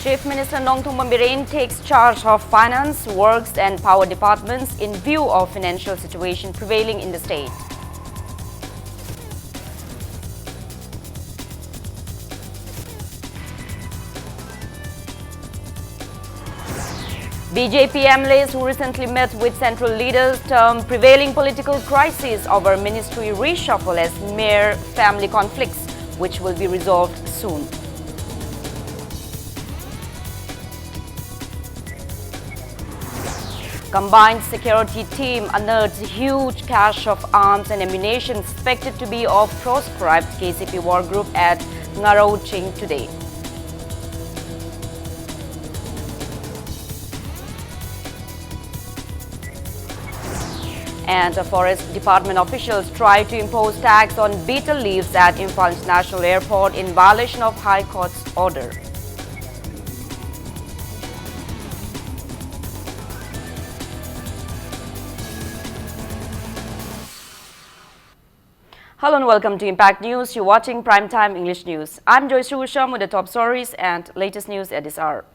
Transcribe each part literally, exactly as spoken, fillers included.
Chief Minister Nongthombam Biren takes charge of finance, works and power departments in view of financial situation prevailing in the state. B J P M L As who recently met with central leaders term prevailing political crisis over ministry reshuffle as mere family conflicts, which will be resolved soon. Combined security team unearths huge cache of arms and ammunition suspected to be of proscribed K C P war group at Ngaroching today. And the forest department officials try to impose tax on betel leaves at Imphal International Airport in violation of High Court's order. Hello and welcome to Impact News. You're watching Prime Time English News. I'm Joyce Rusham with the top stories and latest news at this hour.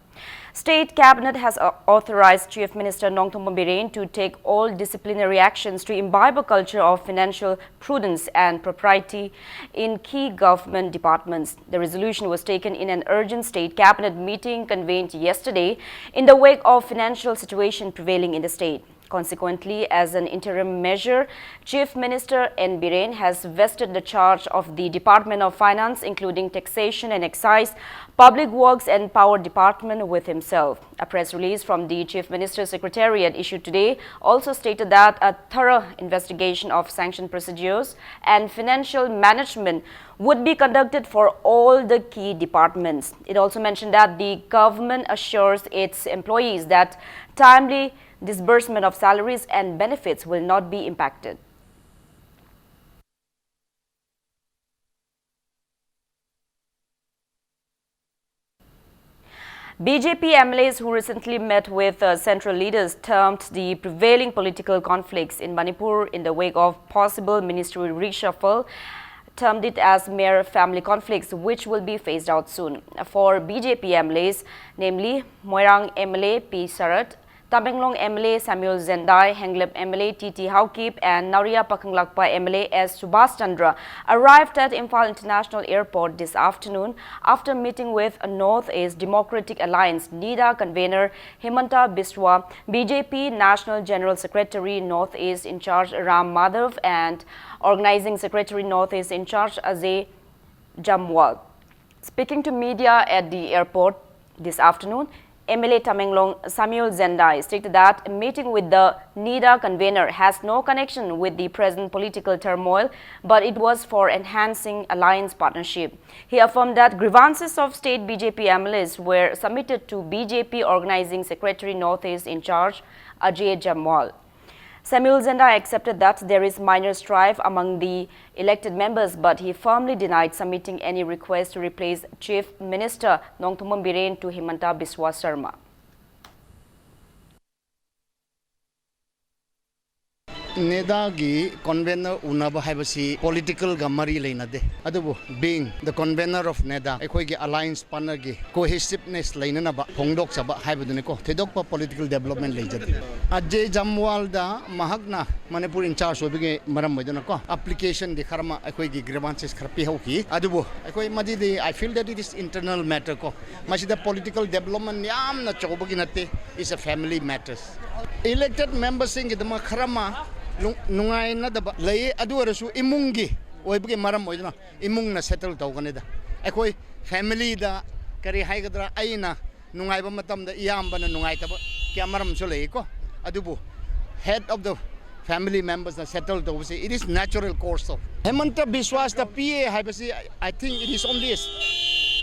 State Cabinet has uh, authorized Chief Minister Nongthombam Biren to take all disciplinary actions to imbibe a culture of financial prudence and propriety in key government departments. The resolution was taken in an urgent State Cabinet meeting convened yesterday in the wake of financial situation prevailing in the state. Consequently, as an interim measure, Chief Minister N Biren has vested the charge of the Department of Finance, including Taxation and Excise, Public Works and Power Department, with himself. A press release from the Chief Minister's Secretariat issued today also stated that a thorough investigation of sanction procedures and financial management would be conducted for all the key departments. It also mentioned that the government assures its employees that timely disbursement of salaries and benefits will not be impacted. B J P M L As who recently met with uh, central leaders termed the prevailing political conflicts in Manipur in the wake of possible ministry reshuffle termed it as mere family conflicts, which will be phased out soon. For B J P M L As, namely Moirang M L A P Sarath, Tamenglong M L A Samuel Zendai, Henglep M L A T T Haokip, and Naoriya Pakhanglakpa M L A S Subhash Chandra arrived at Imphal International Airport this afternoon after meeting with Northeast Democratic Alliance, NEDA, convener Himanta Biswa, B J P National General Secretary Northeast in charge Ram Madhav, and Organizing Secretary Northeast in charge Ajay Jamwal. Speaking to media at the airport this afternoon, M L A Tamenglong Samuel Zendai stated that a meeting with the NEDA convener has no connection with the present political turmoil, but it was for enhancing alliance partnership. He affirmed that grievances of state B J P M L As were submitted to B J P Organizing Secretary Northeast in charge Ajay Jamwal. Samuel Zendai accepted that there is minor strife among the elected members, but he firmly denied submitting any request to replace Chief Minister Nongthombam Biren to Himanta Biswa Sarma. NEDAꯒꯤ convener ꯎꯅꯕ ꯍꯥꯏꯕꯁꯤ political ꯒ ꯃꯔꯤ ꯂꯩꯅꯗꯦ꯫ ꯑꯗꯨꯕꯨ being the convener of NEDA, ꯑꯩꯈꯣꯏꯒꯤ alliance partner ꯒꯤ cohesiveness ꯂꯩꯅꯅꯕ ꯐꯣꯡꯗꯣꯛꯆꯕ ꯍꯥꯏꯕꯗꯨꯅꯤꯀꯣ꯫ ꯊꯣꯏꯗꯣꯛꯄ political development ꯂꯩꯖꯗꯦ꯫ ꯑꯖꯦ ꯖꯝꯋꯥꯜꯗ ꯃꯍꯥꯛꯅ ꯃꯅꯤꯄꯨꯔ in charge ꯑꯣꯏꯕꯒꯤ ꯃꯔꯝ ꯑꯣꯏꯗꯨꯅꯀꯣ, application ꯗꯤ ꯈꯔ ꯑꯃ ꯑꯩꯈꯣꯏꯒꯤ grievances ꯈꯔ ꯄꯤꯍꯧꯈꯤ꯫ ꯑꯗꯨꯕꯨ ꯑꯩꯈꯣꯏ ꯃꯗꯨꯗꯤ, I feel that it is internal matter ꯀꯣ꯫ ꯃꯁꯤꯗ political development ꯌꯥꯝꯅ ꯆꯥꯎꯕꯒꯤ ꯅꯠꯇꯦ, it's a family matters꯫ Elected member ꯁꯤꯡꯒꯤꯗꯃꯛ ꯈꯔ ꯑꯃ ꯅꯨꯡ-, ꯅꯨꯡꯉꯥꯏꯅꯗꯕ ꯂꯩ, ꯑꯗꯨ ꯑꯣꯏꯔꯁꯨ ꯏꯃꯨꯡꯒꯤ ꯑꯣꯏꯕꯒꯤ ꯃꯔꯝ ꯑꯣꯏꯗꯨꯅ ꯏꯃꯨꯡꯅ settle ꯇꯧꯒꯅꯤꯗ꯫ ꯑꯩꯈꯣꯏ family ꯗ ꯀꯔꯤ ꯍꯥꯏꯒꯗ꯭ꯔꯥ, ꯑꯩꯅ ꯅꯨꯡꯉꯥꯏꯕ ꯃꯇꯝꯗ ꯏꯌꯥꯝꯕꯅ ꯅꯨꯡꯉꯥꯏꯇꯕ ꯀꯌꯥ ꯃꯔꯝꯁꯨ ꯂꯩꯀꯣ꯫ ꯑꯗꯨꯕꯨ head of the family members ꯅ settle ꯇꯧꯕꯁꯦ, it is natural course of꯫ ꯍꯦꯃꯟꯇ ꯕꯤꯁ꯭ꯋꯥꯁꯇ ꯄꯤꯌꯦ ꯍꯥꯏꯕꯁꯤ, I think it is only a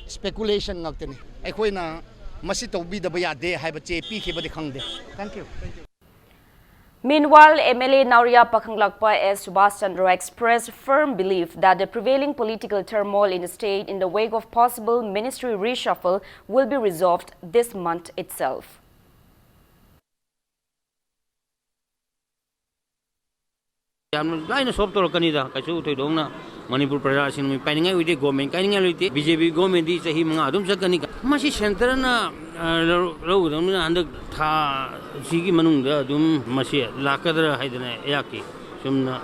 speculation ꯉꯥꯛꯇꯅꯤ꯫ ꯑꯩꯈꯣꯏꯅ ꯃꯁꯤ ꯇꯧꯕꯤꯗꯕ ꯌꯥꯗꯦ ꯍꯥꯏꯕ ꯆꯦ ꯄꯤꯈꯤꯕꯗꯤ ꯈꯪꯗꯦ꯫ Thank you꯫ Meanwhile, M L A Naoriya Pakhanglakpa S Subhash Chandra expressed firm belief that the prevailing political turmoil in the state in the wake of possible ministry reshuffle will be resolved this month itself. ꯌꯥꯝꯅ ꯂꯥꯏꯅ solve ꯇꯧꯔꯛꯀꯅꯤꯗ꯫ ꯀꯩꯁꯨ ꯊꯣꯏꯗꯣꯛꯅ ꯃꯅꯤꯄꯨꯔ ꯄ꯭ꯔꯖꯥꯁꯤꯡ ꯃꯣꯏ ꯄꯥꯏꯅꯤꯡꯉꯥꯏ ꯑꯣꯏꯗꯦ꯫ Government ꯀꯥꯏꯅꯤꯡꯉꯥꯏ ꯂꯩꯇꯦ꯫ B J ꯄꯤ ꯒꯣꯔꯃꯦꯟꯗꯤ ꯆꯍꯤ ꯃꯉꯥ ꯑꯗꯨꯝ ꯆꯠꯀꯅꯤ꯫ ꯃꯁꯤ ꯁꯦꯟꯇꯔꯅ, ꯑ, ꯂꯧ-, ꯂꯧꯒꯗꯕꯅꯤꯅ ꯍꯟꯗꯛ ꯊꯥꯁꯤꯒꯤ ꯃꯅꯨꯡꯗ ꯑꯗꯨꯝ ꯃꯁꯤ ꯂꯥꯛꯀꯗ꯭ꯔꯥ ꯍꯥꯏꯗꯅ ꯑꯩꯍꯥꯛꯀꯤ ꯁꯨꯝꯅ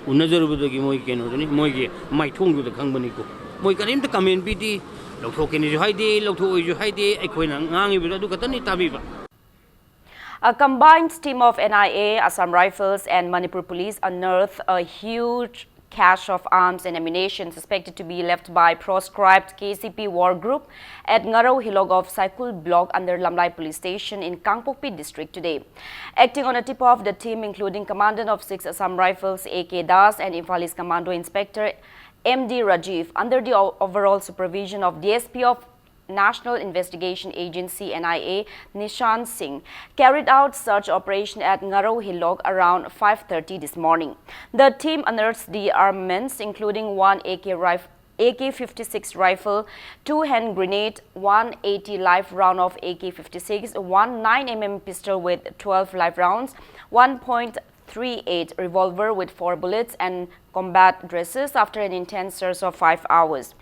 ꯎꯅꯖꯔꯨꯕꯗꯒꯤ ꯃꯣꯏ ꯀꯩꯅꯣꯗꯨꯅꯤ, ꯃꯣꯏꯒꯤ ꯃꯥꯏꯊꯣꯡꯗꯨꯗ ꯈꯪꯕꯅꯤꯀꯣ꯫ ꯃꯣꯏ ꯀꯔꯤꯝꯇ ꯀꯃꯦꯟ ꯄꯤꯗꯦ꯫ ꯂꯧꯊꯣꯛꯀꯅꯤꯁꯨ ꯍꯥꯏꯗꯦ, ꯂꯧꯊꯣꯛꯑꯣꯏꯁꯨ ꯍꯥꯏꯗꯦ꯫ ꯑꯩꯈꯣꯏꯅ ꯉꯥꯡꯉꯤꯕꯗꯣ ꯑꯗꯨ ꯈꯛꯇꯅꯤ ꯇꯥꯕꯤꯕ꯫ A combined team of N I A, Assam Rifles and Manipur Police unearthed a huge cache of arms and ammunition suspected to be left by proscribed K C P war group at Ngarou Hilok of Saikul block under Lamlai Police Station in Kangpokpi district today. Acting on a tip-off, the team, including Commandant of six Assam Rifles A K Das and Imphal East Commando Inspector M D Rajiv, under the o-, overall supervision of D S P of National Investigation Agency, N I A, Nishan Singh, carried out search operation at Ngarou Hilok around five thirty this morning. The team unearthed the armaments, including one A K rif-, A K fifty-six rifle, two hand grenade, one eighty live round of A K fifty-six, one nine M M pistol with twelve live rounds, one point three eight revolver with four bullets and combat dresses after an intense search of five hours.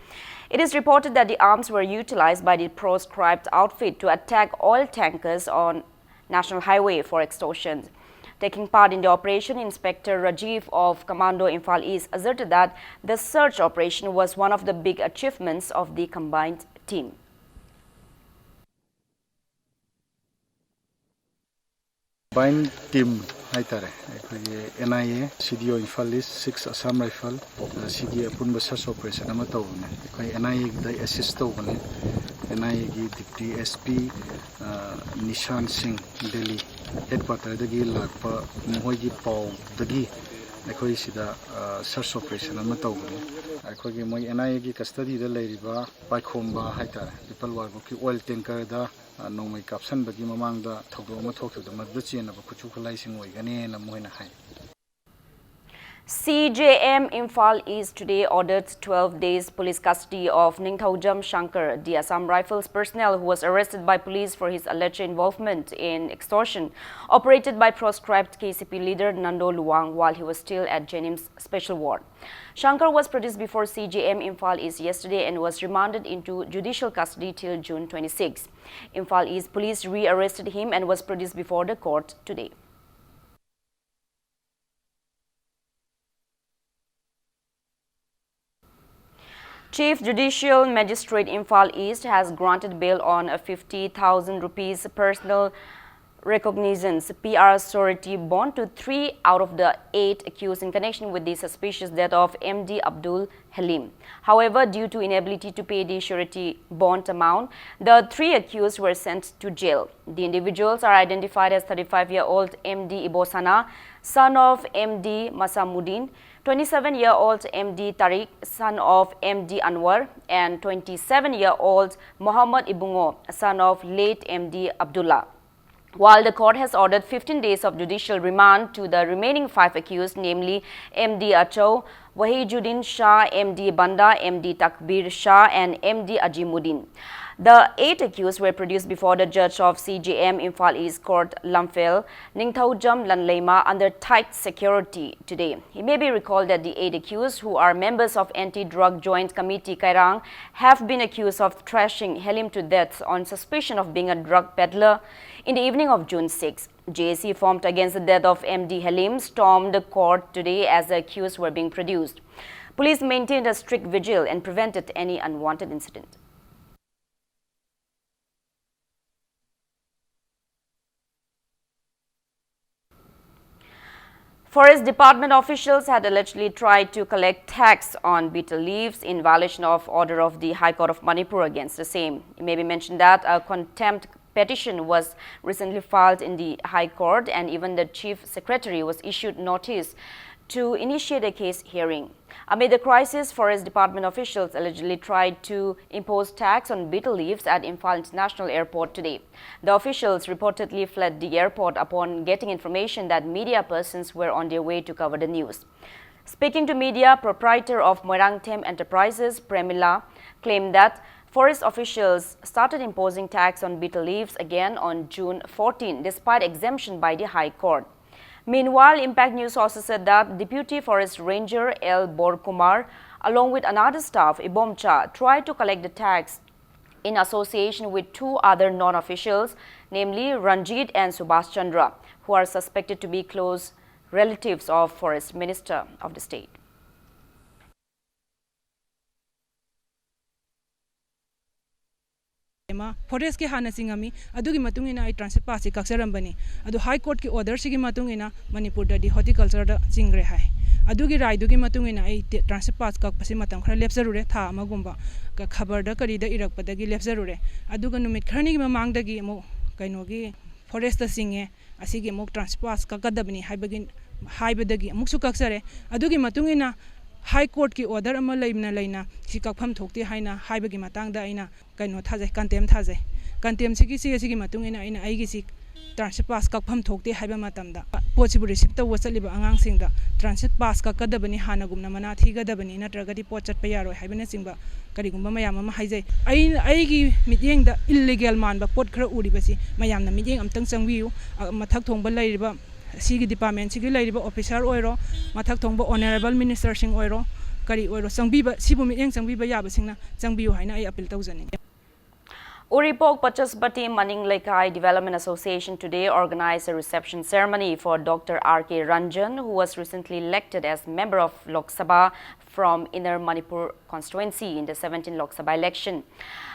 It is reported that the arms were utilized by the proscribed outfit to attack oil tankers on National Highway for extortion. Taking part in the operation, Inspector Rajiv of Commando Imphal East asserted that the search operation was one of the big achievements of the combined team. Combined team ꯍꯥꯏꯇꯥꯔꯦ, ꯑꯩꯈꯣꯏꯒꯤ N I A, C D O Imphal East, six Assam Rifle, ꯑ, ꯁꯤꯒꯤ ꯑꯄꯨꯟꯕ search operation ꯑꯃ ꯇꯧꯕꯅꯦ꯫ ꯑꯩꯈꯣꯏ N I A ꯒꯤꯗ assist ꯇꯧꯕꯅꯦ꯫ N I A ꯒꯤ Deputy S P, ꯑ, ꯅꯤꯁꯥꯟ ꯁꯤꯡ, ꯗꯦꯜꯂꯤ headquarter ꯗꯒꯤ ꯂꯥꯛꯄ ꯃꯈꯣꯏꯒꯤ ꯄꯥꯎꯗꯒꯤ ꯑꯩꯈꯣꯏ ꯁꯤꯗ, ꯑ, search operation ꯑꯃ ꯇꯧꯕꯅꯦ꯫ ꯑꯩꯈꯣꯏꯒꯤ ꯃꯣꯏ N I A ꯒꯤ custody ꯗ ꯂꯩꯔꯤꯕ ꯄꯥꯏꯈꯣꯝꯕ ꯍꯥꯏꯇꯥꯔꯦ, People War Group ꯀꯤ oil tanker ꯗ, ꯑ, ꯅꯣꯡꯃꯩ ꯀꯥꯞꯁꯟꯕꯒꯤ ꯃꯃꯥꯡꯗ ꯊꯧꯗꯣꯛ ꯑꯃ ꯊꯣꯛꯈꯤꯕꯗꯣ, ꯃꯗꯨꯗ ꯆꯦꯟꯅꯕ ꯈꯨꯠꯁꯨ ꯈꯨꯠꯂꯥꯏꯁꯤꯡ ꯑꯣꯏꯒꯅꯦꯅ ꯃꯣꯏꯅ ꯍꯥꯏ꯫ C J M Imphal East today ordered twelve days police custody of Ningthoujam Shankar, the Assam Rifles personnel who was arrested by police for his alleged involvement in extortion operated by proscribed K C P leader Nando Luang while he was still at JNIMS special ward. Shankar was produced before C J M Imphal East yesterday and was remanded into judicial custody till June twenty-six. Imphal East police re-arrested him and was produced before the court today. Chief Judicial Magistrate Imphal East has granted bail on a fifty thousand rupees personal recognizance, P R surety bond, to three out of the eight accused in connection with the suspicious death of M D Abdul Halim. However, due to inability to pay the surety bond amount, the three accused were sent to jail. The individuals are identified as thirty-five-year-old M D Ibosana, son of M D Masamudin, twenty-seven-year-old M D Tariq, son of M D Anwar, and twenty-seven-year-old Mohammad Ibungo, son of late M D Abdullah. While the court has ordered fifteen days of judicial remand to the remaining five accused, namely M D Achou, Wahijuddin Shah, M D Banda, M D Takbir Shah, and M D Ajimuddin. The eight accused were produced before the judge of C J M Imphal East Court, Lamphel, Ningthoujam Lanleima, under tight security today. It may be recalled that the eight accused, who are members of Anti-Drug Joint Committee Kairang, have been accused of thrashing Halim to death on suspicion of being a drug peddler in the evening of June six. J A C formed against the death of M D Halim stormed the court today as the accused were being produced. Police maintained a strict vigil and prevented any unwanted incident. Forest Department officials had allegedly tried to collect tax on betel leaves in violation of order of the High Court of Manipur against the same. It may be mentioned that a contempt petition was recently filed in the High Court, and even the Chief Secretary was issued notice to initiate a case hearing. Amid the crisis, Forest Department officials allegedly tried to impose tax on betel leaves at Imphal International Airport today. The officials reportedly fled the airport upon getting information that media persons were on their way to cover the news. Speaking to media, proprietor of Moirangthem Enterprises, Premila, claimed that forest officials started imposing tax on betel leaves again on June fourteen, despite exemption by the High Court. Meanwhile, Impact News also said that Deputy Forest Ranger L Borkumar, along with another staff, Ibomcha, tried to collect the tax in association with two other non-officials, namely Ranjit and Subhash Chandra, who are suspected to be close relatives of Forest Minister of the state. ꯑꯃ ꯐꯣꯔꯦꯁꯀꯤ ꯍꯥꯟꯅ ꯆꯤꯡꯉꯝꯃꯤ꯫ ꯑꯗꯨꯒꯤ ꯃꯇꯨꯡ ꯏꯟꯅ ꯑꯩ transit ꯄꯥꯁꯁꯤ ꯀꯛꯆꯔꯝꯕꯅꯤ꯫ ꯑꯗꯨ ꯍꯥꯏ ꯀꯣꯔꯠꯀꯤ ꯑꯣꯔꯗꯔꯁꯤꯒꯤ ꯃꯇꯨꯡ ꯏꯟꯅ ꯃꯅꯤꯄꯨꯔꯗꯗꯤ ꯍꯣꯔꯇꯤꯀꯜꯆꯔꯗ ꯆꯤꯡꯈ꯭ꯔꯦ ꯍꯥꯏ꯫ ꯑꯗꯨꯒꯤ ꯔꯥꯏꯗꯨꯒꯤ ꯃꯇꯨꯡ ꯏꯟꯅ ꯑꯩ ꯇꯦ- ꯇ꯭ꯔꯥꯟꯁꯤꯠ ꯄꯥꯁ ꯀꯛꯄꯁꯤ ꯃꯇꯝ ꯈꯔ ꯂꯦꯞꯆꯔꯨꯔꯦ, ꯊꯥ ꯑꯃꯒꯨꯝꯕ꯫ ꯀ- ꯈꯕꯔꯗ ꯀꯔꯤꯗ ꯏꯔꯛꯄꯗꯒꯤ ꯂꯦꯞꯆꯔꯨꯔꯦ꯫ ꯑꯗꯨꯒ ꯅꯨꯃꯤꯠ ꯈꯔꯅꯤꯒꯤ ꯃꯃꯥꯡꯗꯒꯤ ꯑꯃꯨꯛ ꯀꯩꯅꯣꯒꯤ ꯐꯣꯔꯦꯁꯇ ꯆꯤꯡꯉꯦ, ꯑꯁꯤꯒꯤ ꯑꯃꯨꯛ ꯇ꯭ꯔꯥꯟꯁꯤꯠ ꯄꯥꯁ ꯀꯛꯀꯗꯕꯅꯤ ꯍꯥꯏꯕꯒꯤ, ꯍꯥꯏꯕꯗꯒꯤ ꯑꯃꯨꯛꯁꯨ ꯀꯛꯆꯔꯦ꯫ ꯑꯗꯨꯒꯤ ꯃꯇꯨꯡ ꯏꯟꯅ ꯍꯥꯏ ꯀꯣꯔꯠꯀꯤ ꯑꯣꯔꯗꯔ ꯑꯃ ꯂꯩꯅ ꯂꯩꯅ ꯁꯤ ꯀꯛꯐꯝ ꯊꯣꯛꯇꯦ ꯍꯥꯏꯅ ꯍꯥꯏꯕꯒꯤ ꯃꯇꯥꯡꯗ ꯑꯩꯅ ꯀꯩꯅꯣ ꯊꯥꯖꯩ, ꯀꯟꯇꯦꯝ ꯊꯥꯖꯩ꯫ ꯀꯟꯇꯦꯝꯁꯤꯒꯤ ꯆꯦ ꯑꯁꯤꯒꯤ ꯃꯇꯨꯡ ꯏꯟꯅ ꯑꯩꯅ ꯑꯩꯒꯤꯁꯤ ꯇ꯭ꯔꯥꯟꯁꯤꯠ ꯄꯥꯁ ꯀꯛꯐꯝ ꯊꯣꯛꯇꯦ ꯍꯥꯏꯕ ꯃꯇꯝꯗ, ꯄꯣꯠꯁꯤꯕꯨ ꯔꯤꯁꯤꯞ ꯇꯧꯕ ꯆꯠꯂꯤꯕ ꯑꯉꯥꯡꯁꯤꯡꯗ ꯇ꯭ꯔꯥꯟꯁꯤꯠ ꯄꯥꯁ ꯀꯛꯀꯗꯕꯅꯤ, ꯍꯥꯟꯅꯒꯨꯝꯅ ꯃꯅꯥ ꯊꯤꯒꯗꯕꯅꯤ, ꯅꯠꯇ꯭ꯔꯒꯗꯤ ꯄꯣꯠ ꯆꯠꯄ ꯌꯥꯔꯣꯏ ꯍꯥꯏꯕꯅꯆꯤꯡꯕ ꯀꯔꯤꯒꯨꯝꯕ ꯃꯌꯥꯝ ꯑꯃ ꯍꯥꯏꯖꯩ꯫ ꯑꯩ, ꯑꯩꯒꯤ ꯃꯤꯠꯌꯦꯡꯗ ꯏꯜꯂꯤꯒꯦꯜ ꯃꯥꯟꯕ ꯄꯣꯠ ꯈꯔ ꯎꯔꯤꯕꯁꯤ ꯃꯌꯥꯝꯅ ꯃꯤꯠꯌꯦꯡ ꯑꯃꯇꯪ ꯆꯪꯕꯤꯌꯨ꯫ ꯑ, ꯃꯊꯛ ꯊꯣꯡꯕ ꯂꯩꯔꯤꯕ, ꯁꯤꯒꯤ ꯗꯤꯄꯥꯔꯠꯃꯦꯟꯁꯤꯒꯤ ꯂꯩꯔꯤꯕ ꯑꯣꯐꯤꯁꯥꯔ ꯑꯣꯏꯔꯣ, ꯃꯊꯛ ꯊꯣꯡꯕ ꯑꯣꯅꯔꯦꯕꯜ ꯃꯤꯅꯤꯁꯇꯔꯁꯤꯡ ꯑꯣꯏꯔꯣ, ꯀꯔꯤ ꯑꯣꯏꯔꯣ, ꯆꯪꯕꯤꯕ, ꯁꯤꯕꯨ ꯃꯤꯠꯌꯦꯡ ꯆꯪꯕꯤꯕ ꯌꯥꯕꯁꯤꯡꯅ ꯆꯪꯕꯤꯌꯨ ꯍꯥꯏꯅ ꯑꯩ appeal ꯇꯧꯖꯅꯤꯡꯉꯤ꯫ Uripok Pachaspati Maning Leikai Development Association today organized a reception ceremony for Doctor R K Ranjan, who was recently elected as member of Lok Sabha from Inner Manipur constituency in the seventeenth Lok Sabha election.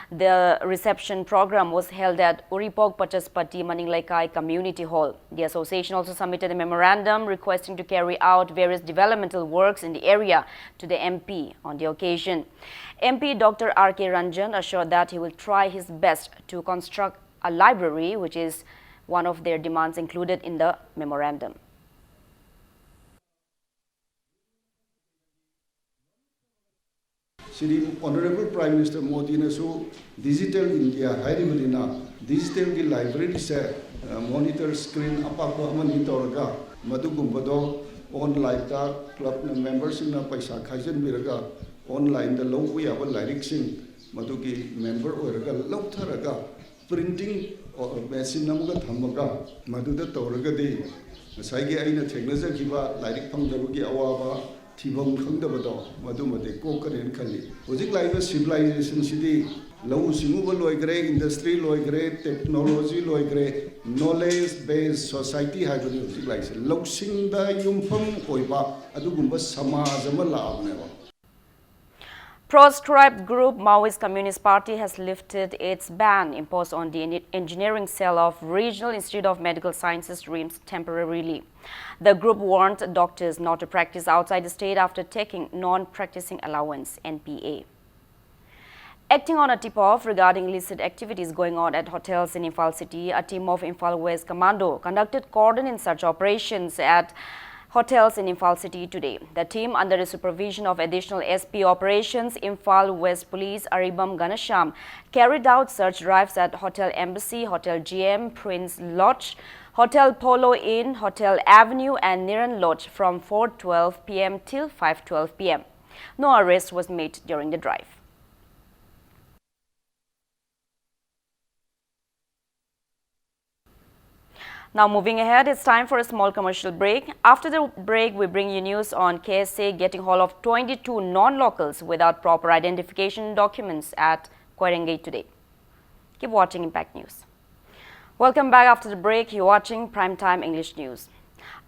The reception program was held at Uripok Pachaspati Maning Leikai Community Hall. The association also submitted a memorandum requesting to carry out various developmental works in the area to the M P on the occasion. M P Doctor R K Ranjan assured that he will try his best to construct a library, which is one of their demands included in the memorandum. Shri honourable prime minister ꯃꯣꯗꯤꯅꯁꯨ digital India ꯍꯥꯏꯔꯤꯕꯅꯤꯅ, ꯗꯤꯖꯤꯇꯦꯜꯒꯤ ꯂꯥꯏꯕ꯭ꯔꯦꯔꯤꯁꯦ, ꯑ, monitor screen ꯑꯄꯥꯛꯄ ꯑꯃꯅꯤ ꯇꯧꯔꯒ ꯃꯗꯨꯒꯨꯝꯕꯗꯣ ꯑꯣꯟꯂꯥꯏꯟꯗ ꯀ꯭ꯂꯕꯅ ꯃꯦꯝꯕꯔꯁꯤꯡꯅ ꯄꯩꯁꯥ ꯈꯥꯏꯖꯤꯟꯕꯤꯔꯒ ꯑꯣꯟꯂꯥꯏꯟꯗ ꯂꯧꯕ ꯌꯥꯕ ꯂꯥꯏꯔꯤꯛꯁꯤꯡ ꯃꯗꯨꯒꯤ ꯃꯦꯝꯕꯔ ꯑꯣꯏꯔꯒ ꯂꯧꯊꯔꯒ ꯄ꯭ꯔꯤꯟꯇꯤꯡ ꯃꯦꯆꯤꯟ ꯑꯃꯒ ꯊꯝꯃꯒ ꯃꯗꯨꯗ ꯇꯧꯔꯒꯗꯤ ꯉꯁꯥꯏꯒꯤ ꯑꯩꯅ ꯊꯦꯡꯅꯖꯈꯤꯕ ꯂꯥꯏꯔꯤꯛ ꯐꯪꯗꯕꯒꯤ ꯑꯋꯥꯕ, ꯊꯤꯐꯝ ꯈꯪꯗꯕꯗꯣ ꯃꯗꯨꯃꯗꯤ ꯀꯣꯛꯀꯅꯦꯅ ꯈꯜꯂꯤ꯫ ꯍꯧꯖꯤꯛ ꯂꯥꯛꯏꯕ ꯁꯤꯚꯤꯂꯥꯏꯖꯦꯁꯟꯁꯤꯗꯤ ꯂꯧꯎ ꯁꯤꯡꯎꯕ ꯂꯣꯏꯈ꯭ꯔꯦ, ꯏꯟꯗꯁꯇ꯭ꯔꯤ ꯂꯣꯏꯈ꯭ꯔꯦ, ꯇꯦꯛꯅꯣꯂꯣꯖꯤ ꯂꯣꯏꯈ꯭ꯔꯦ, ꯅꯣꯂꯦꯖ ꯕꯦꯁ ꯁꯣꯁꯥꯏꯇꯤ ꯍꯥꯏꯕꯅꯤ ꯍꯧꯖꯤꯛ ꯂꯥꯛꯏꯁꯦ꯫ ꯂꯧꯁꯤꯡꯗ ꯌꯨꯝꯐꯝ ꯑꯣꯏꯕ ꯑꯗꯨꯒꯨꯝꯕ ꯁꯃꯥꯖ ꯑꯃ ꯂꯥꯛꯑꯕꯅꯦꯕ꯫ Proscribed group Maoist Communist Party has lifted its ban imposed on the en- engineering cell of Regional Institute of Medical Sciences, RIMS, temporarily. The group warned doctors not to practice outside the state after taking non-practicing allowance, N P A. Acting on a tip-off regarding illicit activities going on at hotels in Imphal City, a team of Imphal West Commando conducted cordon in search operations at hotels in Imphal City today. The team, under the supervision of Additional S P Operations, Imphal West Police Aribam Ganashyam, carried out search drives at Hotel Embassy, Hotel G M, Prince Lodge, Hotel Polo Inn, Hotel Avenue, and Niran Lodge from four twelve p m till five twelve p m. No arrest was made during the drive. Now moving ahead, it's time for a small commercial break. After the break, we bring you news on K S A getting hold of twenty-two non-locals without proper identification documents at Koirengei today. Keep watching Impact News. Welcome back after the break. You're watching Primetime English News.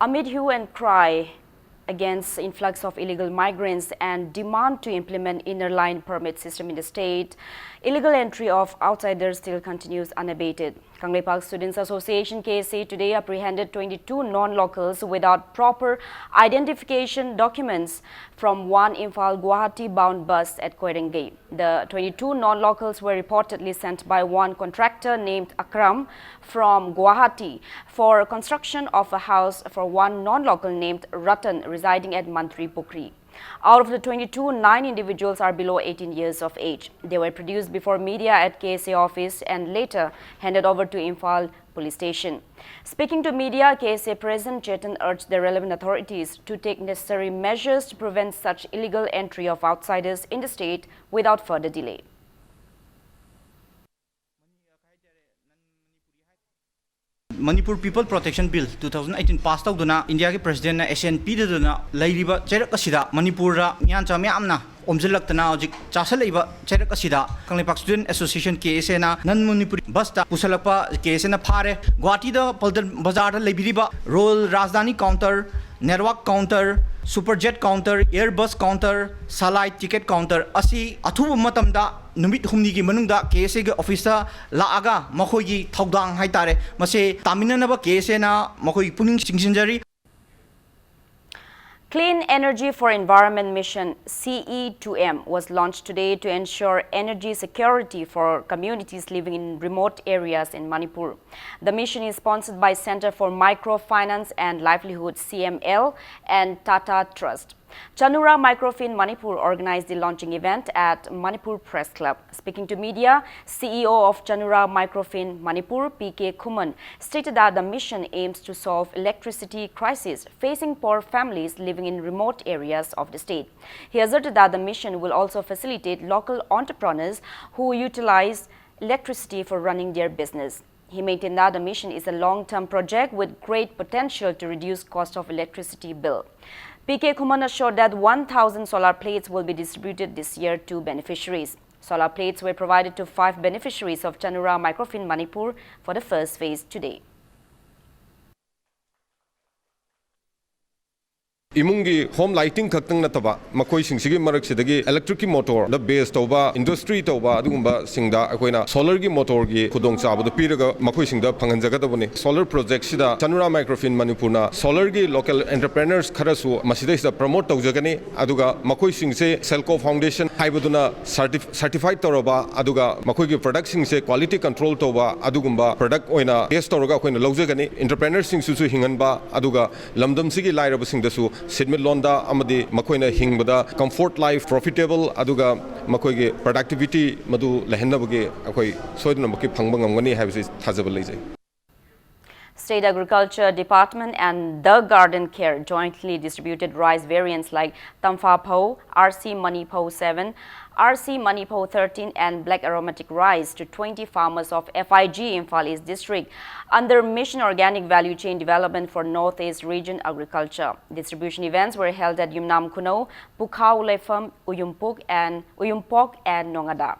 Amid hue and cry against influx of illegal migrants and demand to implement inner line permit system in the state, illegal entry of outsiders still continues unabated. Kangleipak Students Association, K S A, today apprehended twenty-two non-locals without proper identification documents from one Imphal Guwahati bound bus at Koirengei. The twenty-two non-locals were reportedly sent by one contractor named Akram from Guwahati for construction of a house for one non-local named Ratan residing at Mantri Pukri. Out of the twenty-two, nine individuals are below eighteen years of age. They were produced before media at K S A office and later handed over to Imphal Police Station. Speaking to media, K S A President Chetan urged the relevant authorities to take necessary measures to prevent such illegal entry of outsiders in the state without further delay. Manipur People Protection Bill two thousand eighteen pass ꯇꯧꯗꯨꯅ ꯏꯟꯗꯤꯌꯥꯒꯤ ꯄ꯭ꯔꯦꯁꯤꯗꯦꯟꯅ ꯑꯦꯁꯦꯟ ꯄꯤꯗꯗꯨꯅ ꯂꯩꯔꯤꯕ ꯆꯩꯔꯛ ꯑꯁꯤꯗ, ꯃꯅꯤꯄꯨꯔꯗ ꯃꯤꯌꯥꯟꯆꯥ ꯃꯌꯥꯝꯅ ꯑꯣꯝꯁꯤꯜꯂꯛꯇꯅ ꯍꯧꯖꯤꯛ ꯆꯥꯁꯤꯜꯂꯛꯏꯕ ꯆꯩꯔꯛ ꯑꯁꯤꯗ Kangleipak student association, ꯀꯦ ꯑꯦꯁ ꯑꯦꯅ ꯅꯟ ꯃꯅꯤꯄꯨꯔꯤ ꯕꯁꯇ ꯄꯨꯁꯜꯂꯛꯄ ꯀꯦ ꯑꯦꯁ ꯑꯦꯅ ꯐꯥꯔꯦ꯫ ꯒꯨꯋꯥꯍꯥꯇꯤꯗ ꯄꯜꯇꯟ ꯕꯖꯥꯔꯗ ꯂꯩꯕꯤꯔꯤꯕ royal Rajdhani counter, network counter, super jet counter, air bus counter, Salai ticket counter ꯑꯁꯤ ꯑꯊꯨꯕ ꯃꯇꯝꯗ ꯅꯨꯃꯤꯠ ꯍꯨꯝꯅꯤꯒꯤ ꯃꯅꯨꯡꯗ ꯀꯦ ꯑꯦꯁ ꯑꯦꯒꯤ ꯑꯣꯐꯤꯁꯇ ꯂꯥꯛꯑꯒ ꯃꯈꯣꯏꯒꯤ ꯊꯧꯗꯥꯡ ꯍꯥꯏꯇꯥꯔꯦ, ꯃꯁꯤ ꯇꯥꯃꯤꯟꯅꯅꯕ ꯀꯦ ꯑꯦꯁ ꯑꯦꯅ ꯃꯈꯣꯏꯒꯤ ꯄꯨꯛꯅꯤꯡ ꯆꯤꯡꯁꯤꯟꯖꯔꯤ꯫ Clean energy for Environment Mission, C E two M, was launched today to ensure energy security for communities living in remote areas in Manipur. The mission is sponsored by Center for Microfinance and Livelihood, C M L, and Tata Trust. Chanura Microfin Manipur organized the launching event at Manipur Press Club. Speaking to media, C E O of Chanura Microfin Manipur, P K Khuman, stated that the mission aims to solve electricity crisis facing poor families living in remote areas of the state. He asserted that the mission will also facilitate local entrepreneurs who utilize electricity for running their business. He maintained that the mission is a long-term project with great potential to reduce cost of electricity bill. P K Khuman assured that one thousand solar plates will be distributed this year to beneficiaries. Solar plates were provided to five beneficiaries of Chanura Microfin Manipur for the first phase today. ꯏꯃꯨꯡꯒꯤ home lighting ꯈꯛꯇꯪ ꯅꯠꯇꯕ, ꯃꯈꯣꯏꯁꯤꯡꯁꯤꯒꯤ ꯃꯔꯛꯁꯤꯗꯒꯤ ꯏꯂꯦꯛꯇ꯭ꯔꯤꯛꯀꯤ ꯃꯣꯇꯣꯔꯗ ꯕꯦꯖ ꯇꯧꯕ industry ꯇꯧꯕ ꯑꯗꯨꯒꯨꯝꯕꯁꯤꯡꯗ ꯑꯩꯈꯣꯏꯅ ꯁꯣꯂꯔꯒꯤ ꯃꯣꯇꯣꯔꯒꯤ ꯈꯨꯗꯣꯡꯆꯥꯕꯗꯨ ꯄꯤꯔꯒ ꯃꯈꯣꯏꯁꯤꯡꯗ ꯐꯪꯍꯟꯖꯒꯗꯕꯅꯤ꯫ Solar ꯄ꯭ꯔꯣꯖꯦꯛꯁꯤꯗ ꯆꯅꯨꯔꯥ ꯃꯥꯏꯀ꯭ꯔꯣꯐꯤꯟ ꯃꯅꯤꯄꯨꯔꯅ ꯁꯣꯂꯔꯒꯤ ꯂꯣꯀꯦꯜ ꯑꯦꯟꯇꯔꯄ꯭ꯔꯦꯅꯔꯁ ꯈꯔꯁꯨ ꯃꯁꯤꯗꯩꯁꯤꯗ ꯄ꯭ꯔꯃꯣꯠ ꯇꯧꯖꯒꯅꯤ꯫ ꯑꯗꯨꯒ ꯃꯈꯣꯏꯁꯤꯡꯁꯦ ꯁꯦꯜꯀꯣ ꯐꯥꯎꯟꯗꯦꯁꯟ ꯍꯥꯏꯕꯗꯨꯅ ꯁꯔꯇꯤꯐꯥꯏꯠ ꯇꯧꯔꯕ, ꯑꯗꯨꯒ ꯃꯈꯣꯏꯒꯤ ꯄ꯭ꯔꯗꯛꯁꯤꯡꯁꯦ ꯀ꯭ꯋꯥꯂꯤꯇꯤ ꯀꯟꯇ꯭ꯔꯣꯜ ꯇꯧꯕ ꯑꯗꯨꯒꯨꯝꯕ ꯄ꯭ꯔꯗꯛ ꯑꯣꯏꯅ ꯇꯦꯁ ꯇꯧꯔꯒ ꯑꯩꯈꯣꯏꯅ ꯂꯧꯖꯒꯅꯤ꯫ ꯑꯦꯟꯇꯔꯄ꯭ꯔꯦꯅꯔꯁꯤꯡꯁꯤꯁꯨ ꯍꯤꯡꯍꯟꯕ, ꯑꯗꯨꯒ ꯂꯝꯗꯝꯁꯤꯒꯤ ꯂꯥꯏꯔꯕꯁꯤꯡꯗꯁꯨ ꯁꯦꯟꯃꯤꯠꯂꯣꯟꯗ ꯑꯃꯗꯤ ꯃꯈꯣꯏꯅ ꯍꯤꯡꯕꯗ comfort life, profitable ꯑꯗꯨꯒ ꯃꯈꯣꯏꯒꯤ productivity ꯃꯗꯨ ꯂꯩꯍꯟꯅꯕꯒꯤ ꯑꯩꯈꯣꯏ ꯁꯣꯏꯗꯅꯃꯛꯀꯤ ꯐꯪꯕ ꯉꯝꯒꯅꯤ ꯍꯥꯏꯕꯁꯤ ꯊꯥꯖꯕ ꯂꯩꯖꯩ꯫ State Agriculture Department and The Garden Care jointly distributed rice variants like Tampha Phou, R C Mani Phou seven, R C Mani Phou thirteen, and Black Aromatic Rice to twenty farmers of F I G Imphal East District under Mission Organic Value Chain Development for Northeast Region Agriculture. Distribution events were held at Yumnam Khunou, Pukhao Leifam, Uyumpok and Uyumpok and Nongada.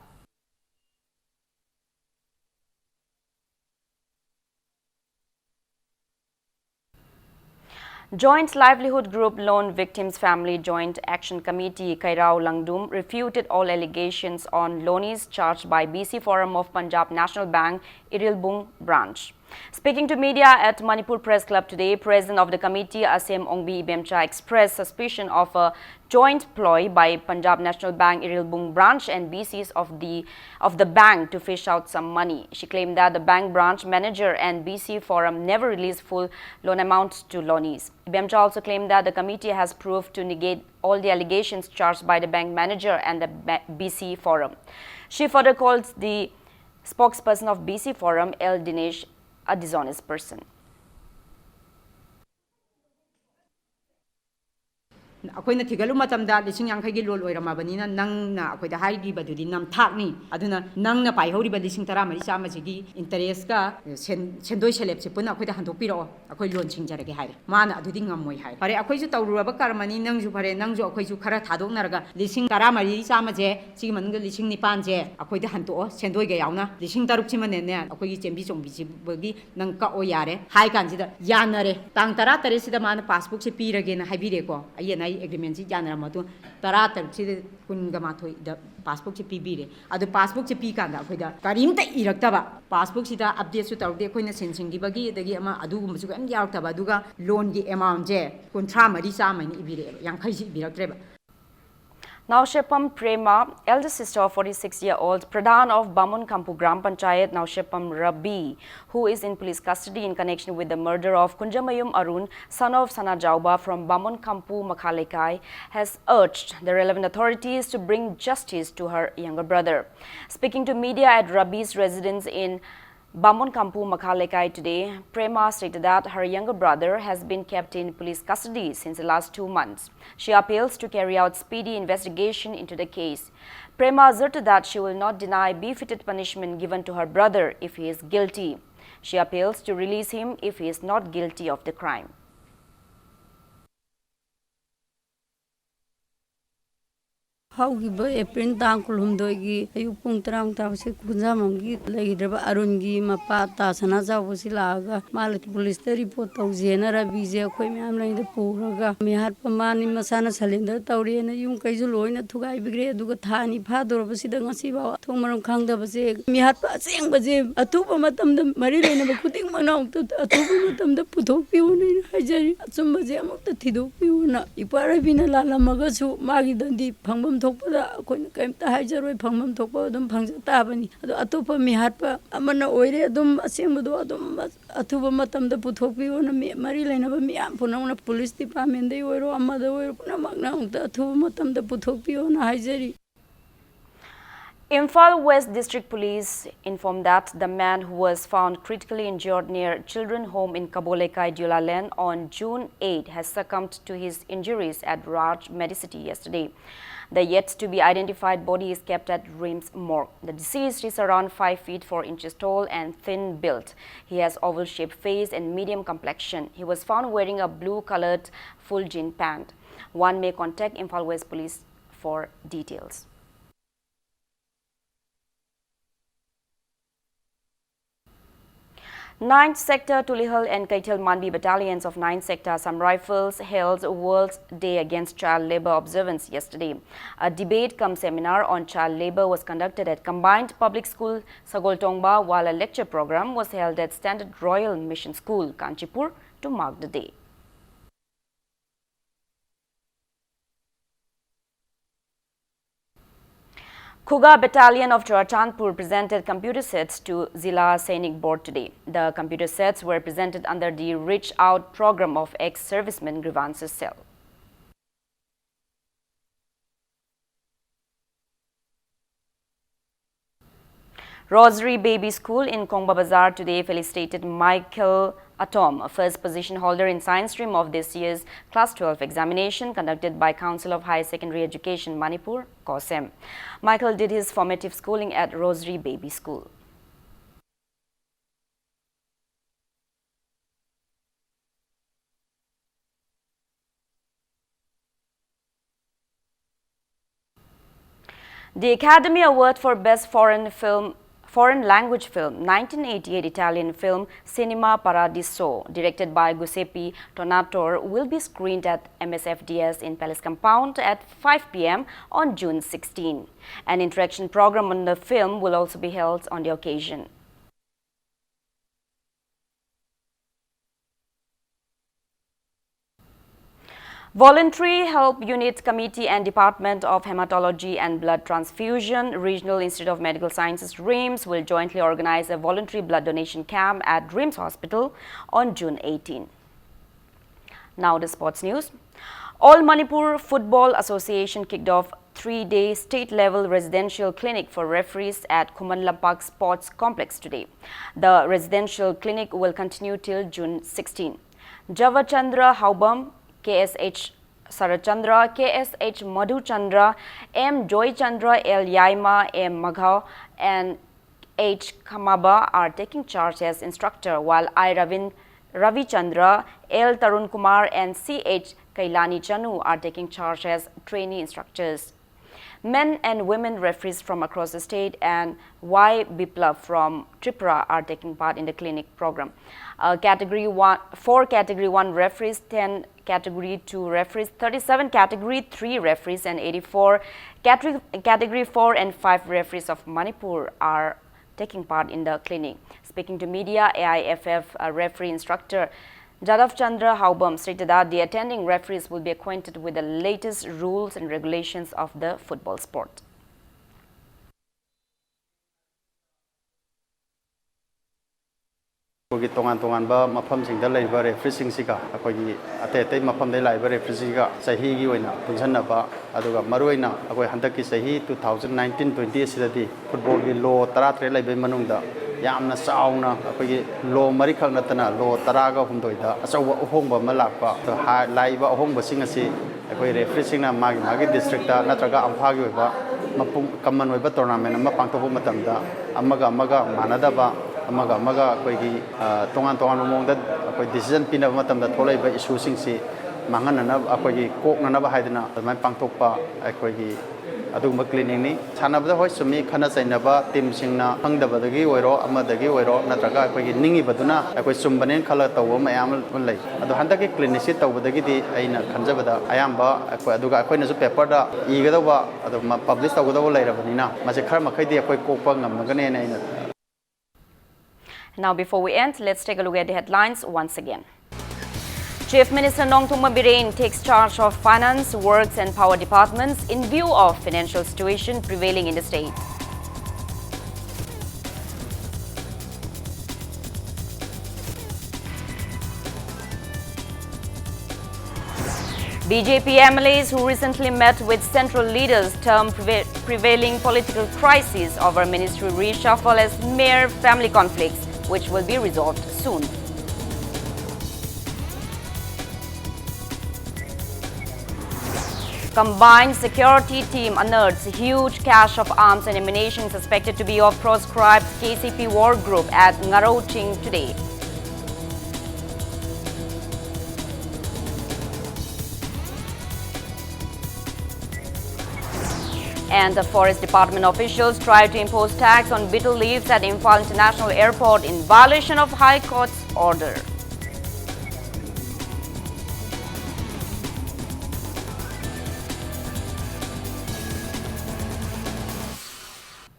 Joint Livelihood Group Loan Victims Family Joint Action Committee, Kairao Langdum, refuted all allegations on loanees charged by B C Forum of Punjab National Bank, Irilbung Branch. Speaking to media at Manipur Press Club today, President of the committee, Asem Ongbi Ibemcha, expressed suspicion of a joint ploy by Punjab National Bank Irilbung branch and B Cs of the, of the bank to fish out some money. She claimed that the bank branch manager and B C Forum never released full loan amounts to loanees. Ibemcha also claimed that the committee has proved to negate all the allegations charged by the bank manager and the ba-, B C Forum. She further called the spokesperson of B C Forum, L Dinesh, a dishonest person. ꯑꯩꯈꯣꯏꯅ ꯊꯤꯒꯠꯂꯨ ꯃꯇꯝꯗ ꯂꯤꯁꯤꯡ ꯌꯥꯡꯈꯩꯒꯤ ꯂꯣꯟ ꯑꯣꯏꯔꯝꯃꯕꯅꯤꯅ ꯅꯪꯅ ꯑꯩꯈꯣꯏꯗ ꯍꯥꯏꯈꯤꯕꯗꯨꯗꯤ ꯅꯝꯊꯥꯛꯅꯤ꯫ ꯑꯗꯨꯅ ꯅꯪꯅ ꯄꯥꯏꯍꯧꯔꯤꯕ ꯂꯤꯁꯤꯡ ꯇꯔꯥꯃꯔꯤ ꯆꯥꯝꯃꯁꯤꯒꯤ ꯏꯟꯇꯔꯦꯁꯀ ꯁꯦꯟ-, ꯁꯦꯟꯗꯣꯏ ꯁꯦꯂꯦꯞꯁꯦ ꯄꯨꯟꯅ ꯑꯩꯈꯣꯏꯗ ꯍꯟꯗꯣꯛꯄꯤꯔꯛꯑꯣ, ꯑꯩꯈꯣꯏ ꯂꯣꯟ ꯁꯤꯡꯖꯔꯒꯦ ꯍꯥꯏꯔꯦ꯫ ꯃꯥꯅ ꯑꯗꯨꯗꯤ ꯉꯝꯃꯣꯏ ꯍꯥꯏ꯫ ꯐꯔꯦ, ꯑꯩꯈꯣꯏꯁꯨ ꯇꯧꯔꯨꯔꯕ ꯀꯔꯃꯅꯤ, ꯅꯪꯁꯨ ꯐꯔꯦ, ꯅꯪꯁꯨ ꯑꯩꯈꯣꯏꯁꯨ ꯈꯔ ꯊꯥꯗꯣꯛꯅꯔꯒ ꯂꯤꯁꯤꯡ ꯇꯔꯥꯃꯔꯤ ꯆꯥꯝꯃꯁꯦ ꯁꯤꯒꯤ ꯃꯅꯨꯡꯗ ꯂꯤꯁꯤꯡ ꯅꯤꯄꯥꯟꯁꯦ ꯑꯩꯈꯣꯏꯗ ꯍꯟꯗꯣꯛꯑꯣ, ꯁꯦꯟꯗꯣꯏꯒ ꯌꯥꯎꯅ꯫ ꯂꯤꯁꯤꯡ ꯇꯔꯨꯛꯁꯤꯃꯅꯦꯅꯦ ꯑꯩꯈꯣꯏꯒꯤ ꯆꯦꯟꯕꯤ ꯆꯣꯡꯕꯤꯁꯤꯕꯒꯤ ꯅꯪ ꯀꯛꯑꯣ ꯌꯥꯔꯦ ꯍꯥꯏ ꯀꯥꯟꯁꯤꯗ ꯌꯥꯅꯔꯦ꯫ ꯇꯥꯡ ꯇꯔꯥ ꯇꯔꯦꯠꯁꯤꯗ ꯃꯥꯅ ꯄꯥꯁꯕꯨꯛꯁꯦ ꯄꯤꯔꯒꯦꯅ ꯍꯥꯏꯕꯤꯔꯦꯀꯣ꯫ ꯑꯩ ꯑꯦꯟ ꯑꯥꯏ ꯑꯦꯒ꯭ꯔꯤꯃꯦꯟꯁꯤ ꯌꯥꯅꯔ ꯃꯇꯨꯡ ꯇꯔꯥ ꯇꯔꯨꯛꯁꯤꯗ ꯀꯨꯟꯒ ꯃꯥꯊꯣꯏꯗ ꯄꯥꯁꯕꯨꯛꯁꯦ ꯄꯤꯕꯤꯔꯦ꯫ ꯑꯗꯨ ꯄꯥꯁꯕꯨꯛꯁꯦ ꯄꯤꯀꯥꯟꯗ ꯑꯩꯈꯣꯏꯗ ꯀꯔꯤꯝꯇ ꯏꯔꯛꯇꯕ, ꯄꯥꯁꯕꯨꯛꯁꯤꯗ ꯑꯞꯗꯦꯠꯁꯨ ꯇꯧꯔꯛꯇꯦ, ꯑꯩꯈꯣꯏꯅ ꯁꯦꯟ ꯁꯤꯡꯈꯤꯕꯒꯤ ꯑꯗꯒꯤ ꯑꯃ ꯑꯗꯨꯒꯨꯝꯕꯁꯨ ꯀꯔꯤꯝ ꯌꯥꯎꯔꯛꯇꯕ꯫ ꯑꯗꯨꯒ ꯂꯣꯟꯒꯤ ꯑꯦꯃꯥꯎꯟꯁꯦ ꯀꯨꯟꯊ꯭ꯔꯥ ꯃꯔꯤ ꯆꯥꯝꯃ ꯍꯥꯏꯅ ꯏꯕꯤꯔꯛꯑꯦꯕ, ꯌꯥꯡꯈꯩꯁꯤ ꯏꯕꯤꯔꯛꯇ꯭ꯔꯦꯕ꯫ Naoshepam Prema, elder sister of forty-six-year-old Pradhan of Bamun Kampu Gram Panchayat, Naoshepam Rabi, who is in police custody in connection with the murder of Kunjamayum Arun, son of Sana Jauba from Bamun Kampu Makhalekai, has urged the relevant authorities to bring justice to her younger brother. Speaking to media at Rabi's residence in Bamun Kampu Makhalekai today, Prema stated that her younger brother has been kept in police custody since the last two months. She appeals to carry out speedy investigation into the case. Prema asserted that she will not deny befitted punishment given to her brother if he is guilty. She appeals to release him if he is not guilty of the crime. ꯍꯧꯈꯤꯕ April ꯇꯥꯡ ꯀꯨꯟꯍꯨꯝꯗꯣꯏꯒꯤ ꯑꯌꯨꯛ ꯄꯨꯡ ꯇꯔꯥꯃꯨꯛ ꯇꯥꯕꯁꯦ ꯈꯨꯟꯖꯥꯃꯝꯒꯤ ꯂꯩꯈꯤꯗ꯭ꯔꯕ ꯑꯔꯨꯟꯒꯤ ꯃꯄꯥ ꯇꯥ ꯁꯅꯥꯖꯥꯎꯕꯁꯤ ꯂꯥꯛꯑꯒ ꯃꯥ ꯄꯨꯂꯤꯁꯇ ꯔꯤꯄꯣꯔꯠ ꯇꯧꯁꯦꯅ ꯔꯕꯤꯁꯦ ꯑꯩꯈꯣꯏ ꯃꯌꯥꯝ ꯂꯩꯗ ꯄꯨꯔꯒ ꯃꯤꯍꯥꯠꯄ ꯃꯥꯅꯤ, ꯃꯁꯥꯅ ꯁꯔꯦꯟꯗꯔ ꯇꯧꯔꯦꯅ ꯌꯨꯝ ꯀꯩꯁꯨ ꯂꯣꯏꯅ ꯊꯨꯒꯥꯏꯕꯤꯈ꯭ꯔꯦ꯫ ꯑꯗꯨꯒ ꯊꯥ ꯑꯅꯤ ꯐꯥꯗꯣꯔꯕꯁꯤꯗ ꯉꯁꯤꯐꯥꯎ ꯃꯊꯣꯡ ꯃꯔꯝ ꯈꯪꯗꯕꯁꯦ ꯃꯤꯍꯥꯠꯄ ꯑꯁꯦꯡꯕꯁꯦ ꯑꯊꯨꯕ ꯃꯇꯝꯗ ꯃꯔꯤ ꯂꯩꯅꯕ ꯈꯨꯗꯤꯡꯃꯛꯅ ꯑꯃꯨꯛꯇ ꯑꯊꯨꯕ ꯃꯇꯝꯗ ꯄꯨꯊꯣꯛꯄꯤꯌꯨꯅ ꯑꯩꯅ ꯍꯥꯏꯖꯔꯤ꯫ ꯑꯆꯨꯝꯕꯁꯦ ꯑꯃꯨꯛꯇ ꯊꯤꯗꯣꯛꯄꯤꯌꯨꯅ꯫ ꯏꯄ꯭ꯋꯥ ꯔꯕꯤꯅ ꯂꯥꯜꯂꯝꯃꯒꯁꯨ ꯃꯥꯒꯤ ꯗꯟꯗꯤ ꯐꯪꯐꯝ ꯊꯣꯛꯄꯗ ꯑꯩꯈꯣꯏꯅ ꯀꯔꯤꯝꯇ ꯍꯥꯏꯖꯔꯣꯏ, ꯐꯪꯐꯝ ꯊꯣꯛꯄ ꯑꯗꯨꯝ ꯐꯪꯖ ꯇꯥꯕꯅꯤ꯫ ꯑꯗꯣ ꯑꯇꯣꯞꯄ ꯃꯤꯍꯥꯠꯄ ꯑꯃꯅ ꯑꯣꯏꯔꯦ ꯑꯗꯨꯝ ꯑꯁꯦꯡꯕꯗꯣ ꯑꯗꯨꯝ ꯑꯊꯨꯕ ꯃꯇꯝꯗ ꯄꯨꯊꯣꯛꯄꯤꯌꯣꯅ ꯃꯤ-, ꯃꯔꯤ ꯂꯩꯅꯕ ꯃꯤꯌꯥꯝ ꯄꯨꯝꯅꯃꯛꯅ, ꯄꯨꯂꯤꯁ ꯗꯤꯄꯥꯔꯠꯃꯦꯟꯗꯩ ꯑꯣꯏꯔꯣ ꯑꯃꯗ ꯑꯣꯏꯔꯣ, ꯄꯨꯝꯅꯃꯛꯅ ꯑꯃꯨꯛꯇ ꯑꯊꯨꯕ ꯃꯇꯝꯗ ꯄꯨꯊꯣꯛꯄꯤꯌꯣꯅ ꯍꯥꯏꯖꯔꯤ꯫ Imphal West District Police informed that the man who was found critically injured near Children Home in Kabolekai, Dulaland on June eight has succumbed to his injuries at Raj Medicity yesterday. The yet to be identified body is kept at RIMS morgue. The deceased is around five feet four inches tall and thin built. He has oval shaped face and medium complexion. He was found wearing a blue colored full jean pant. One may contact Imphal West Police for details. Ninth Sector, Tulihal and Keithel Manbi battalions of Ninth Sector Assam Rifles held World Day Against Child Labour observance yesterday. A debate cum seminar on child labour was conducted at Combined Public School Sagoltongba, while a lecture programme was held at Standard Royal Mission School, Kanchipur, to mark the day. Khuga Battalion of Churachandpur presented computer sets to Zilla Sainik Board today. The computer sets were presented under the Reach Out program of Ex-Servicemen Grievances Cell. Rosary Baby School in Kongba Bazar today felicitated Michael Atom, a first position holder in science stream of this year's Class twelve examination conducted by Council of Higher Secondary Education Manipur, COHSEM. Michael did his formative schooling at Rosary Baby School. The Academy Award for Best Foreign Film, Foreign Language Film, nineteen eighty-eight Italian film Cinema Paradiso, directed by Giuseppe Tornatore, will be screened at M S F D S in Palace Compound at five p m on June sixteen. An interaction program on the film will also be held on the occasion. Voluntary Help Unit Committee and Department of Hematology and Blood Transfusion, Regional Institute of Medical Sciences, RIMS, will jointly organize a voluntary blood donation camp at RIMS Hospital on June eighteen. Now the sports news. All Manipur Football Association kicked off three-day state-level residential clinic for referees at Khuman Lampak Sports Complex today. The residential clinic will continue till June sixteen. Java Chandra Haobam, K S H Sarachandra, K S H Madhu Chandra, M Joy Chandra, L Yaima, M Maghao, and H Khamaba are taking charge as instructor, while I Ravin-, Ravi Chandra, L Tarun Kumar, and C H Kailani Chanu are taking charge as trainee instructors. Men and women referees from across the state and Y Biplav from Tripura are taking part in the clinic program. Uh, category one, four category one referees, ten category two referees, thirty-seven category three referees, and eighty-four category, category four and five referees of Manipur are taking part in the clinic. Speaking to media, A I F F, uh, referee instructor Jadav Chandra Haobam stated that the attending referees will be acquainted with the latest rules and regulations of the football sport. ꯑꯩꯈꯣꯏꯒꯤ ꯇꯣꯉꯥꯟ ꯇꯣꯉꯥꯟꯕ ꯃꯐꯝꯁꯤꯡꯗ ꯂꯩꯔꯤꯕ ꯔꯦꯐ꯭ꯔꯤꯁꯤꯡꯁꯤꯒ ꯑꯩꯈꯣꯏꯒꯤ ꯑꯇꯩ ꯑꯇꯩ ꯃꯐꯝꯗ ꯂꯥꯛꯏꯕ ꯔꯦꯐ꯭ꯔꯤꯁꯤꯒ ꯆꯍꯤꯒꯤ ꯑꯣꯏꯅ ꯄꯨꯟꯁꯤꯟꯅꯕ, ꯑꯗꯨꯒ ꯃꯔꯨꯑꯣꯏꯅ ꯑꯩꯈꯣꯏ ꯍꯟꯗꯛꯀꯤ ꯆꯍꯤ two thousand nineteen twenty ꯑꯁꯤꯗꯗꯤ ꯐꯨꯠꯕꯣꯜꯒꯤ ꯂꯣ ꯇꯔꯥꯇꯔꯦꯠ ꯂꯩꯕꯒꯤ ꯃꯅꯨꯡꯗ ꯌꯥꯝꯅ ꯆꯥꯎꯅ ꯑꯩꯈꯣꯏꯒꯤ ꯂꯣ ꯃꯔꯤꯈꯛ ꯅꯠꯇꯅ ꯂꯣ ꯇꯔꯥꯒ ꯍꯨꯝꯗꯣꯏꯗ ꯑꯆꯧꯕ ꯑꯍꯣꯡꯕ ꯑꯃ ꯂꯥꯛꯄ꯫ ꯑꯗꯣ ꯍꯥ-, ꯂꯥꯛꯏꯕ ꯑꯍꯣꯡꯕꯁꯤꯡ ꯑꯁꯤ ꯑꯩꯈꯣꯏ ꯔꯦꯐ꯭ꯔꯤꯁꯤꯡꯅ ꯃꯥꯒꯤ ꯃꯥꯒꯤ ꯗꯤꯁꯇ꯭ꯔꯤꯛꯇ ꯅꯠꯇ꯭ꯔꯒ ꯑꯝꯐꯥꯒꯤ ꯑꯣꯏꯕ ꯃꯄꯨꯡ ꯀꯃꯟ ꯑꯣꯏꯕ ꯇꯣꯔꯅꯥꯃꯦꯟ ꯑꯃ ꯄꯥꯡꯊꯣꯛꯄ ꯃꯇꯝꯗ ꯑꯃꯒ ꯑꯃꯒ ꯃꯥꯟꯅꯗꯕ, ꯑꯃꯒ ꯑꯃꯒ ꯑꯩꯈꯣꯏꯒꯤ, ꯑ, ꯇꯣꯉꯥꯟ ꯇꯣꯉꯥꯟꯕ ꯃꯑꯣꯡꯗ ꯑꯩꯈꯣꯏ ꯗꯤꯁꯤꯖꯟ ꯄꯤꯅꯕ ꯃꯇꯝꯗ ꯊꯣꯛꯂꯛꯏꯕ ꯏꯁꯨꯁꯤꯡꯁꯤ ꯃꯥꯡꯍꯟꯅꯅꯕ, ꯑꯩꯈꯣꯏꯒꯤ ꯀꯣꯛꯅꯅꯕ ꯍꯥꯏꯗꯅ ꯑꯗꯨꯃꯥꯏꯅ ꯄꯥꯡꯊꯣꯛꯄ ꯑꯩꯈꯣꯏꯒꯤ ꯑꯗꯨꯒꯨꯝꯕ ꯀ꯭ꯂꯤꯅꯤꯛꯅꯤ꯫ ꯁꯥꯟꯅꯕꯗ ꯍꯣꯏ ꯆꯨꯝꯃꯤ, ꯈꯠꯅ ꯆꯩꯅꯕ, ꯇꯤꯝꯁꯤꯡꯅ ꯈꯪꯗꯕꯗꯒꯤ ꯑꯣꯏꯔꯣ ꯑꯃꯗꯒꯤ ꯑꯣꯏꯔꯣ ꯅꯠꯇ꯭ꯔꯒ ꯑꯩꯈꯣꯏꯒꯤ ꯅꯤꯡꯉꯤꯕꯗꯨꯅ ꯑꯩꯈꯣꯏ ꯆꯨꯝꯕꯅꯦꯅ ꯈꯜꯂꯒ ꯇꯧꯕ ꯃꯌꯥꯝ ꯑꯃ ꯂꯩ꯫ ꯑꯗꯣ ꯍꯟꯗꯛꯀꯤ ꯀ꯭ꯂꯤꯅꯤꯛꯁꯤ ꯇꯧꯕꯗꯒꯤꯗꯤ ꯑꯩꯅ ꯈꯟꯖꯕꯗ ꯑꯌꯥꯝꯕ ꯑꯩꯈꯣꯏ, ꯑꯗꯨꯒ ꯑꯩꯈꯣꯏꯅꯁꯨ ꯄꯦꯄꯔꯗ ꯏꯒꯗꯧꯕ ꯑꯗꯨ ꯃ-, ꯄꯕ꯭ꯂꯤꯁ ꯇꯧꯒꯗꯧꯕ ꯂꯩꯔꯕꯅꯤꯅ ꯃꯁꯤ ꯈꯔ ꯃꯈꯩꯗꯤ ꯑꯩꯈꯣꯏ ꯀꯣꯛꯄ ꯉꯝꯃꯒꯅꯦꯅ ꯑꯩꯅ Now, before we end, let's take a look at the headlines once again. Chief Minister Nongthombam Biren takes charge of Finance, Works and Power departments in view of financial situation prevailing in the state. B J P M L As who recently met with central leaders term preva-, prevailing political crisis over ministry reshuffle as mere family conflicts, which will be resolved soon. Combined security team unearths huge cache of arms and ammunition suspected to be of proscribed K C P war group at Ngaroching today. And the Forest Department officials try to impose tax on betel leaves at Imphal International Airport in violation of High Court's order.